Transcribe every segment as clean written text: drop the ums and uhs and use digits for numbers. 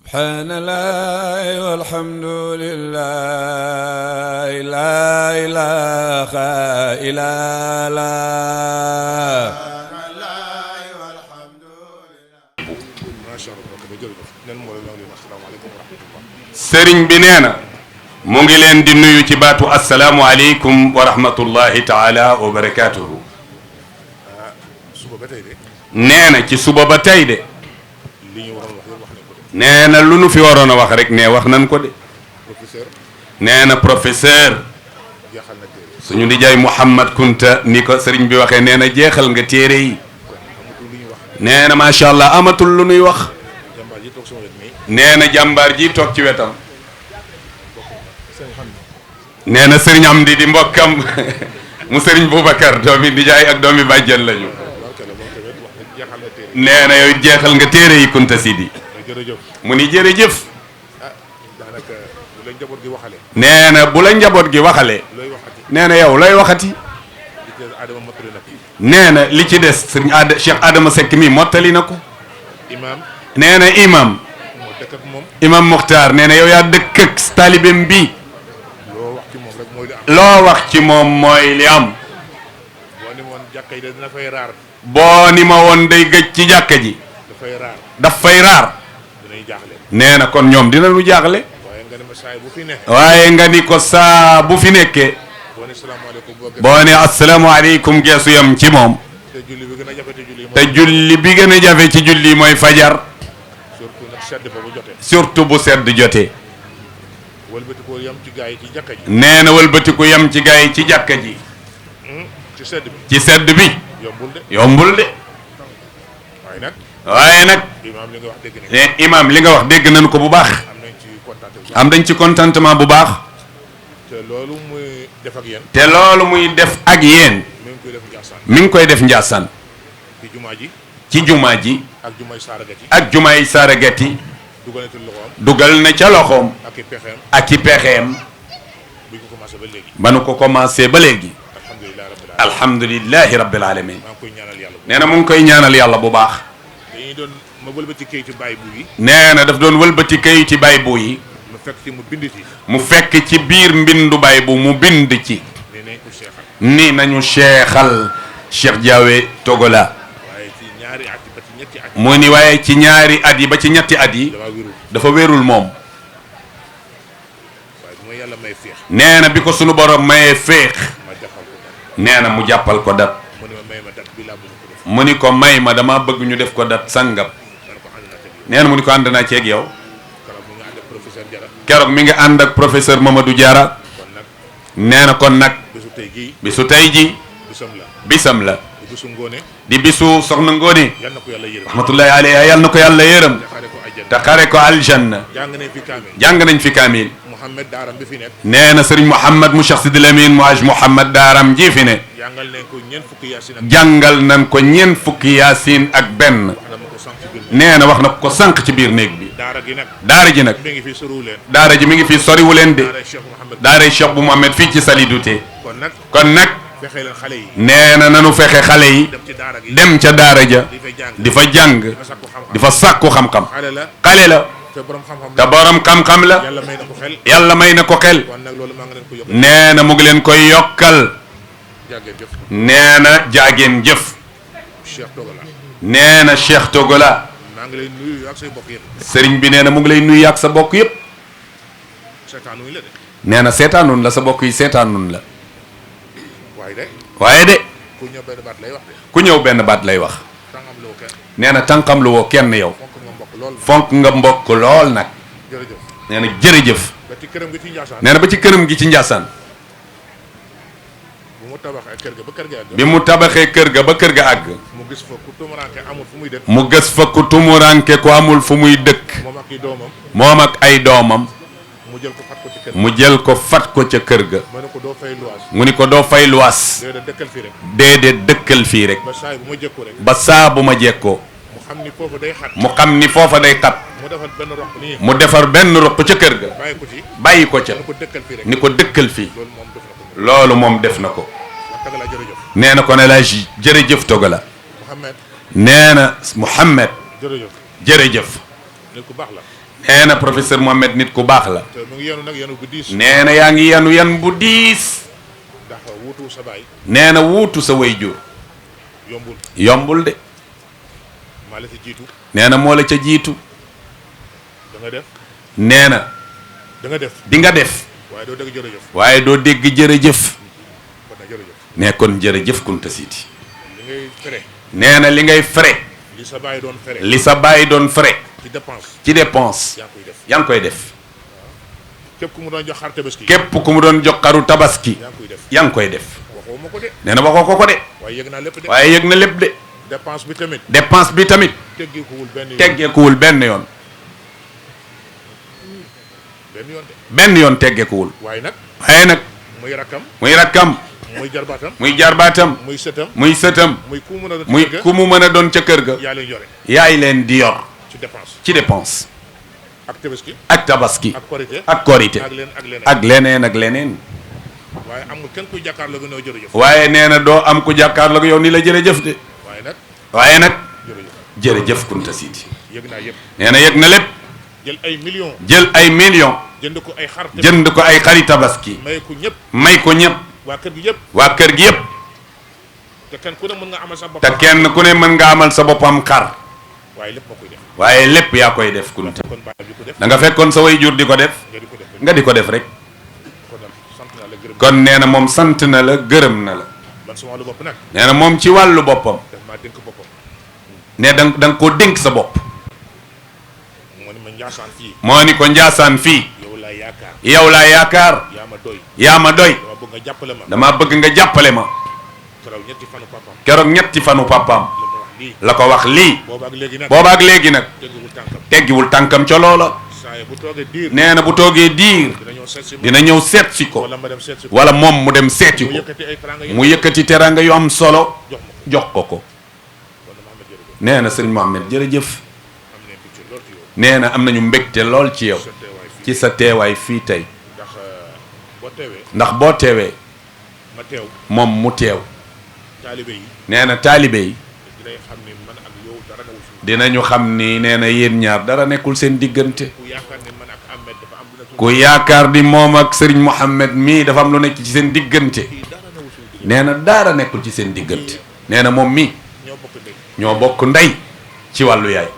subhanallah walhamdulillah la ilaha illallah sëriñ bi nee na mu ngi leen di nuyu ci baatu asalaamu aleykum wa rahmatullahi taala wa barakaatuhu. nee na ci suba ba tey de nee na lu nu fi waroon a wax rek ne wax nan ko de. nee na professeur suñu nijaay Mouhamad Kunta ni ko sëriñ bi waxee nee na jeexal nga téere yi. nee na macha allah amatul lu nuy wax. nee na jàmbaar ji toog ci wetam. nee na sëriñ Amdi di mbokkam mu sëriñ Boubacar doomi nijaay ak doomi bàjjen lañu. nee na yow jeexal nga téere yi Kunta Sidi. mu ni jërëjëf. nee na bu la njaboot gi waxalee. nee na yow looy waxati. nee na li ci des sëriñ Cheikh Adama Seck mi mottali na ko. nee na imam Muxtaar nee na yow yaa dëkk ak taalibeem bi. loo wax ci moom mooy li am. boo ni ma woon day gëj ci jàkka ji. daf fay raar. nee na kon ñoom dinañu jaaxle. waaye nga ni ko saa bu fi nekkee. boo ne asalaamaaleykum geesu yam ci moom. te julli bi gën a jafe ci julli mooy fajar. surtout bu sedd jotee. nee na wëlbatiku yam ci gaa yi ci jàkka ji. ci sedd bi. yombul de. waaye nag. imaam li nga wax dégg nañu ko bu baax. am dañ ci contentement bu baax. te loolu muy def ak yéen. mi ngi koy def Njaasaan. ci jumaa ji. ak jumaay Saaragati. dugal na ca loxoom. ak i pexeem. ba nu ko commencé ba léegi. alhamdulilahi rabbil alamin. nee na mu ngi koy ñaanal yàlla bu baax. nee na daf doon wëlbati kayiti baay bu yi. mu fekk ci biir mbindu baay bu mu bind ci. ni nañu seexal Cheikh Diawé Togola. mu ni waaye ci ñaari at yi ba ci ñetti at yi. dafa wérul moom. nee na bi ko sunu borom mayee féex. nee na mu jàppal ko dat. mu ni ko may ma dama bëgg ñu def ko dat sangam. nee na mu ni ko ànd naa ceeg yow. keroog mi ngi ànd ak professeur Mamadou Diarra. nee na kon nag. bisu tey ji bisam la. di bisu soxna Ngóone. rahmatullahi alayha yal na ko yàlla yërëm. te xare ko aljanna. jàng nañ fi kaamil. nee na sëriñ Mouhamad mu Cheikh Sidi Lamine mu aj Mouhamad Daaram ji fi ne. jàngal nañ ko ñeent fukki yaasin ak benn. nee na wax na ko sànq ci biir néeg bi. daara ji nag. daara ji mi ngi fii soriwu leen de. daara Cheikh bu Mouhamed fii ci Salidouté. kon nag. nee na nanu fexe xale yi. dem ca daara ja. di fa jàng. di fa sàkku xam-xam. xale la. te borom xam-xam la. yàlla may na ko xel. nee na mu ngi leen koy yokkal. nee na jaageen jëf. nee na Cheikh Togola. sëriñ bi nee na mu ngi lay nuyu ak sa bokk yëpp. nee na seetaanoon la sa bokk yi seetaanoon la. waaye de. ku ñëw benn baat lay wax. nee na tànqam lu woo kenn yow. fonk nga mbokk lool nag. nee na jërëjëf. nee na ba ci këram gi ci Njaasaan. bi mu tabaxee kër ga ba kër ga àgg. mu gis fa ku tumuranke ku amul fu muy dëkk. moom ak ay doomam. mu jël ko fat ko ca kër ga. mu ni ko doo fay luwaas. déedéet dëkkal fii rek. ba saa bu ma jekkoo. mu xam ni foofa day xat. mu defar benn roq ca kër ga. bàyyi ko ca. ni ko dëkkal fii. loolu moom def na ko. nee na ko ne la jërëjëf Togola. nee na Mouhamed. jërëjëf. nee na professeur Mohamed nit ku baax la. te mu ngi yenu nag yenu bu diis. nee na yaa ngi yenu yan bu diis. ndax wuutu sa baay. nee na wuutu sa wayjur. yombul. yombul de. maa la ci jiitu. nee na moo la ca jiitu. da nga def. nee na. da nga def. di nga def. waaye doo dégg jërëjëf. waaye doo dégg jërëjëf. kon nag jërëjëf. nee kon jërëjëf Kunta Siti. li ngay fere. nee na li ngay fere. li sa baay doon fere. li sa baay doon fere. ci dépense. ci dépense. yaa ngi koy def. yaa ngi koy def. képp ku mu doon jox xar tabaski. képp ku mu doon jox xaru tabaski. yaa ngi koy def. yaa ngi koy def. waxoo ma ko de. nee na waxoo ko de. waaye yëg naa lépp de. waaye yëg na lépp de. dépense bi tamit. dépense bi tamit. teggeekuwul benn yoon. teggeekuwul benn yoon. benn yoon de. benn yoon teggeekuwul. waaye nag. waaye nag. muy rakkam. muy rakkam. muy jarbaatam. muy jarbaatam. muy sëtam. muy sëtam. muy ku mu mën a doon. muy ku mu mën a doon ca kër ga. yaa leen yore. yaay leen di yor. ci dépense. ci dépense. ak tabaski. ak tabaski. ak korite. ak korite. ak leen ak leneen. ak leneen ak leneen. waaye am nga kenn kuy jàkkaarloo gën a jërëjëf. waaye nee na doo am ku jàkkaarloo yow ni la jërëjëf de. waaye nag. waaye nag. jërëjëf. jërëjëf Kunta Siti. yëg naa yëpp. nee na yëg na lépp. jël ay millions. jël ay millions. jënd ko ay xar. jënd ko ay xari tabaski. may ko ñëpp. may ko ñëpp. waa kër gi yëpp. waa kër gi yëpp. te kenn ku ne mën nga amal sa bopp. te kenn ku ne mën nga amal sa boppam xar. waaye lépp moo koy def. waaye lépp yaa koy def Kunta. kon baay bi ko def. da nga fekkoon sa way jur di ko def. nga di ko def. nga di ko def rek. kon nag sant naa la gërëm. kon nee na moom sant na la gërëm na la. man sama wàllu bopp nag. nee na moom ci wàllu boppam. daf maa dénk boppam. ne da nga koo dénk sa bopp. moo ni ma Njaasaan fii. moo ni ko Njaasaan fii. yow laa yaakaar. yow laa yaakaar. yaa ma doy. yaa ma doy. dama bëgg nga jàppale ma. dama bëgg nga jàppale ma. keroog ñetti fanu papaam. keroog ñetti fanu papaam. la ma wax lii. la ko wax lii. boobaak léegi nag. boobaak léegi nag. teggiwul tànkam. teggiwul tànkam ca loola. saa bu toogee diir. nee na bu toogee diir. dina ñëw seet si ma. dina ñëw seet si ko. wala ma dem seet si ko. wala moom mu dem seeti mu ko. yëkkati ay teraanga yu. mu yëkkati teraanga yu am solo. jox ma ko. jox ko ko. kon Mohamed jërëjëf. nee na sëriñ Mohamed jërëjëf. am nañ picc lool ci yow. nee na am nañu mbégte lool ci yow. sa teewaay fii. ci sa teewaay fii tey. ndax boo teewee. ndax boo teewee. ma teew. moom mu teew. taalibe yi. nee na taalibe yi. dinañ xam ni man ak yow dara newul fi. dinañu xam ni nee na yéen ñaar dara nekkul seen diggante. ku yaakaar ni man ak Ahmed dafa am lu nekk. ku yaakaar ni moom ak sëriñ Mohamed mii dafa am lu nekk ci seen diggante. kii dara newul suñu diggante. nee na dara nekkul ci seen diggante. nee na moom mii. ñoo bokk ndey. ñoo bokk ndey ci wàllu yaay.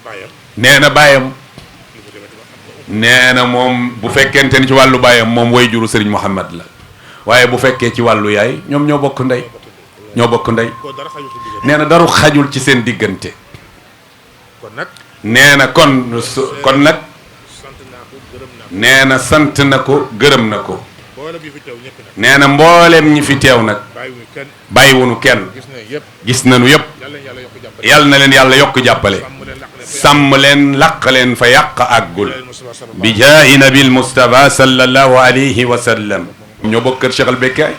baayam. nee na baayam. li mu demee dama xam nga. nee na moom bu fekkente ni ci wàllu baayam moom way juru sëriñ Mohamed la. waaye bu fekkee ci wàllu yaay ñoom ñoo bokk ndey. ñoo bokk ndey. ko dara xajul suñu diggante. nee na daru xajul ci seen diggante. kon nag. nee na kon nag. sant naa ko gërëm naa ko. nee na sant na ko gërëm na ko. mboolem yi fi teew ñëpp nag. nee na mbooleem ñi fi teew nag. bàyyiwuñu kenn. bàyyiwunu kenn. gis nañ yëpp. gis nañu yëpp. yàlla yàlla yokk jàppale. yàlla na leen yàlla yokk jàppale. sàmm leen laq leen sàmm leen laq leen fa fa yàq àggul. yàlla bi jaahi nabil Mustafa sallallahu alayhi wa sallam. ñoo bokk kër Cheikh al Bekkaay.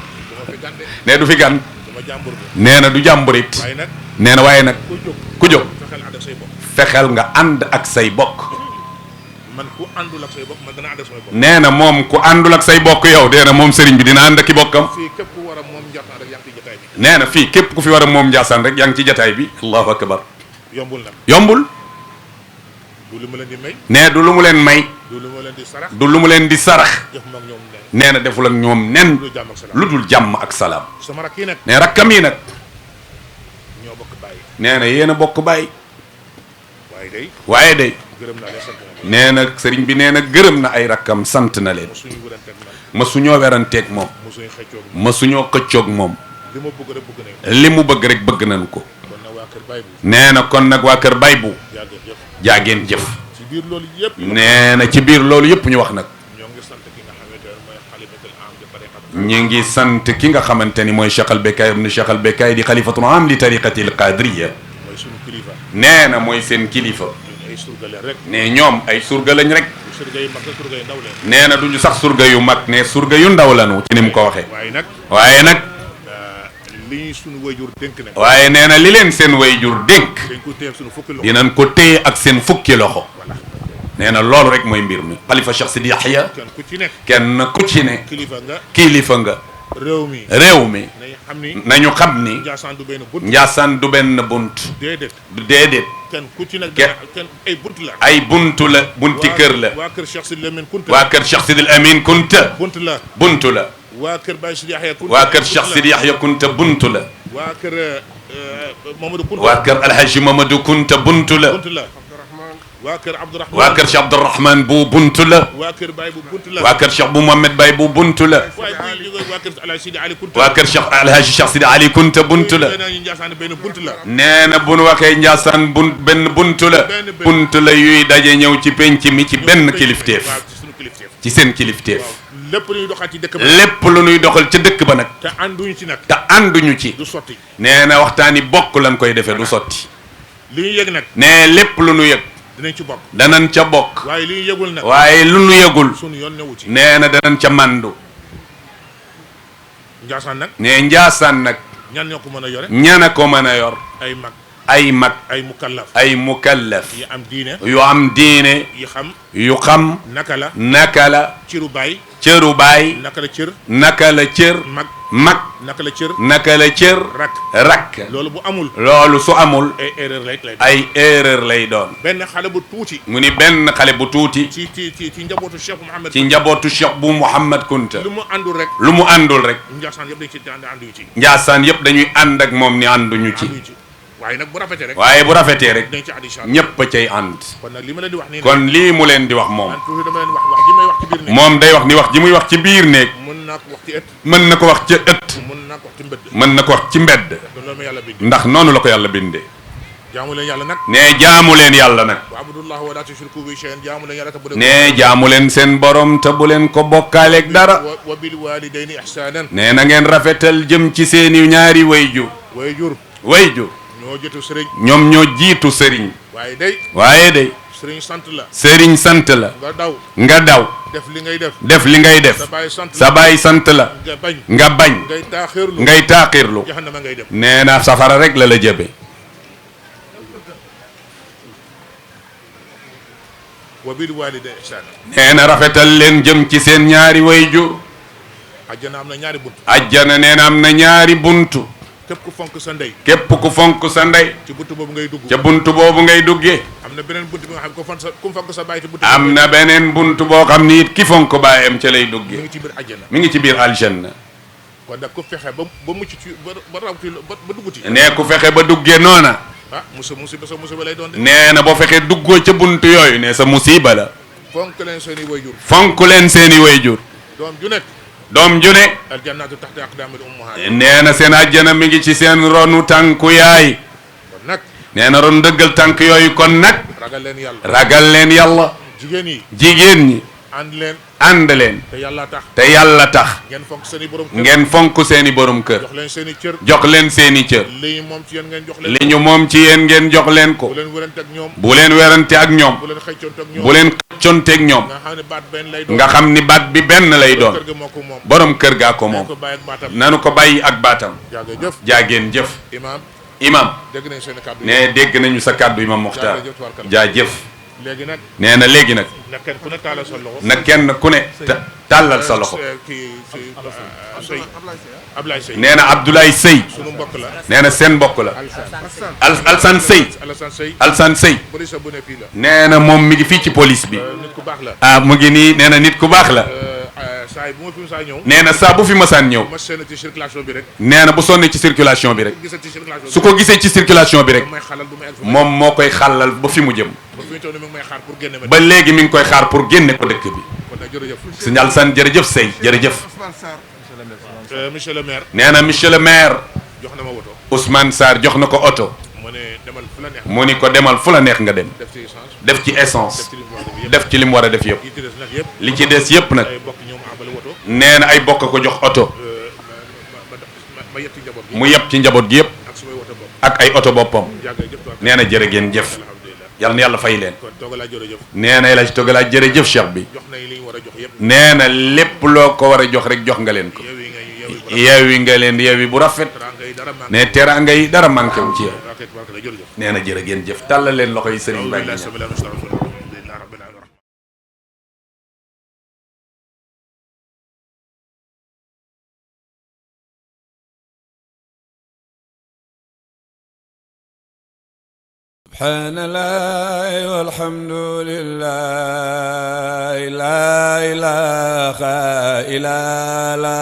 nee du fi gan. dama jàmbur bi. nee na du jàmburit. waaye nag. nee na waaye nag. ku jóg. ku jóg. fexeel ànd ak say bopp. fexeel nga ànd ak say bokk. man ku àndul ak say bopp man dana ànd ak samay bopp. nee na moom ku àndul ak say bokk yow nee na moom sëriñ bi dina ànd ak i bokkam. fii képp ku war a moom njortaan rek yaa ngi ci jotaay bi. nee na fii képp ku fi war a moom Njaasaan rek yaa ngi ci jataay bi. allahu akbar. yombul nag. yombul. du lu ma leen di may. nee du lu mu leen may. du lu ma leen di sarax. du lu mu leen di sarax. jëf ma ak ñoom ne. nee na deful ak ñoom nen. lu jàmm ak salaam. lu dul jàmm ak salaam. sama rakk yi nag. nee rakkam yi nag. ñoo bokk bàyyi. nee na yéen a bokk bàyyi. waaye day. waaye de. gërëm naa leen sant naa leen. nee na sëriñ bi nee na gërëm na ay rakkam sant na leen. mosuñu wëranteeg man. mësuñoo weranteeg moom. mosuñu xëccoog man. mësuñoo këccoog moom. li ma bëgg rek bëgg nañ. li mu bëgg rek bëgg nañ ko. kon nag waa kër Baye bu. nee na kon nag waa kër bay bu. jaageen yëpp. jaageen jëf. ci biir loolu yëpp. nee na ci biir loolu yëpp ñu wax nag. ñoo ngi sant ki nga xamante ne mooy xalifatul am di tariqa. ñu ngi sant ki nga xamante ni mooy Cheikh al Bekkaay ibn Cheikh al Bekkaay di xalifatul am li tariqati al qadriya. mooy sunu kilifa. nee na mooy seen kilifa. ñun ay surga leen rek. ne ñoom ay surga lañ rek. surga yi mag la surga yi ndaw leen. nee na duñu sax surga yu mag ne surga yu ndaw lañu ci ni mu ko waxee. waaye nag. waaye nag. li sunu wayjur dénk nag. waaye nee na li leen seen wayjur dénk. dañ ko téye sunu fukki loxo. dinañ ko téye ak seen fukki loxo. voilà. nee na loolu rek mooy mbir mi. xalifa Cheikh Sidi Yaxya kenn ku ci nekk. kenn ku ci ne. kilifa nga. kilifa nga. réew mi nañu xam ni Njaasaan du benn bunt déedéet ay buntu la bunti kër la waa kër Cheikh Sidil Amin Kunta buntu la waa kër Baye Sidi Yahya Kunta waa kër Cheikh Sidi Yahya Kunta buntu la waa kër Mamadou Kunta waa kër Alhaji Mamadou Kunta buntu la waa kër Abdourahman waa kër Cheikh Abdourahman bu buntu la waa kër Baye bu buntu la waa kër Cheikh bu Mohamed Baye bu buntu la waa kër Alhaji Sidi Ali Kunta waa kër Cheikh Alhaji Cheikh Sidi Ali Kunta buntu la nee na bu nu waxee Njaasaan benn buntu la buntu la yuy daje ñëw ci penc mi ci benn kilifteef ci seen kilifteef lépp lu ñuy doxal ci dëkk ba lépp lu ñuy doxal ca dëkk ba nag te ànduñu ci nag te ànduñu ci du sotti nee na waxtaani bokk lañ koy defee du sotti li ñu yëg nag nee lépp lu ñu yëg dinañ ci bokk danañ ca bokk waaye li ñu yëgul nag waaye lu ñu yëgul suñu yoon newu ci nee na danañ ca mandu Njaasaan nag nee Njaasaan nag ñan ñoo ko mën a yore ñan a ko mën a yor ay mag ay mukallaf yu am diine yu xam naka la cëru baay naka la cër mag naka la cër rakk loolu su amul ay erreur lay doon benn xale bu tuuti mu ni benn xale bu tuuti ci njabootu Cheikh Mouhamed ci njabootu Cheikh bu Mouhamed Kunta lu mu àndul rek Njaasaan yëpp dañuy ànd ak moom ni ànduñu ci waaye nag bu rafetee rek ñëpp a cay ànd kon lii mu leen di wax moom day wax ni wax ji muy wax ci biir néeg mën na ko wax ci ëtt mën na ko wax ci mbedd ndax noonu la ko yàlla bindee nee jaamu leen yàlla nag nee jaamu leen seen borom te bu leen ko bokkaaleeg dara nee na ngeen rafetal jëm ci seeni ñaari wayjur ñoom ñoo jiitu sëriñ waaye day sëriñ sant la nga daw def li ngay def sa baay sant la nga bañ ngay taaxirlu nee na safara rek la jëbe nee na rafetal leen jëm ci seen ñaari wayjur ajjana nee na am na ñaari buntu képp ku fonk sa ndey ci buntu boobu ngay dugg ca buntu boobu ngay duggee am na beneen buntu bi nga xam ku fonk sa baay am na beneen buntu boo xam ni it ki fonk baayam ca lay duggee mi ngi ci biir aljanna kon nag ku fexe ba mucc ci ba dugg ci nee ku fexe ba duggee noona musiba lay doon de nee na boo fexee duggoo ca buntu yooyu ne sa musiba la fonk leen seeni wayjur doom ju ne aljannatu taxta aqdaamil ummahaat nee na seen àjjana mi ngi ci seen ronu tànku yaay nee na ron dëggal tànk yooyu kon nag ragal leen yàlla jigéen ñi ànd leen te yàlla tax ngeen fonk seeni borom kër jox leen seeni cër li ñu moom ci yéen ngeen jox leen ko bu leen werante ak ñoom bu leen xëcconte ak ñoom nga xam ni baat bi benn lay doon borom kër gaa ko moom nanu ko bàyyi ak baatam jaageen jëf imam ne dégg nañu sa kàddu imam Muxtaar jaajëf nee na léegi nag na kenn ku ne tàllal sa loxo nee na Abdoulaye Seye nee na seen mbokk la Alsan Seye nee na moom mi ngi fii ci police bi ah mu ngi nii nee na nit ku baax la nee na saa bu fi masaan ñëw nee na bu sonnee ci circulation bi rek su ko gisee ci circulation bi rek moom moo koy xàllal ba fi mu jëm ba léegi mi ngi koy xaar pour génne ko dëkk bi sëñ Alsane jërëjëf Sey jërëjëf monsieur le maire nee na monsieur le maire Ousmane Sarr jox na ko oto mu ni ko demal fu la neex nga dem def ci essence def ci li mu war a def yëpp li ci des yëpp nag nee na ay bokk ko jox oto mu yëpp ci njaboot gi yëpp ak ay oto boppam nee na jërë ngeen jëf yal na yàlla fay leen nee na la ci togalaaj jërëjëf cheikh bi nee na lépp loo ko war a jox rek jox nga leen ko yeewi nga leen yeewi bu rafet ne teraanga yi dara manqué wu ci yow nee na jërë ngeen jëf tàllal leen loxo yi sëriñ Ba subhanallah walhamdulillah la ilaha illallah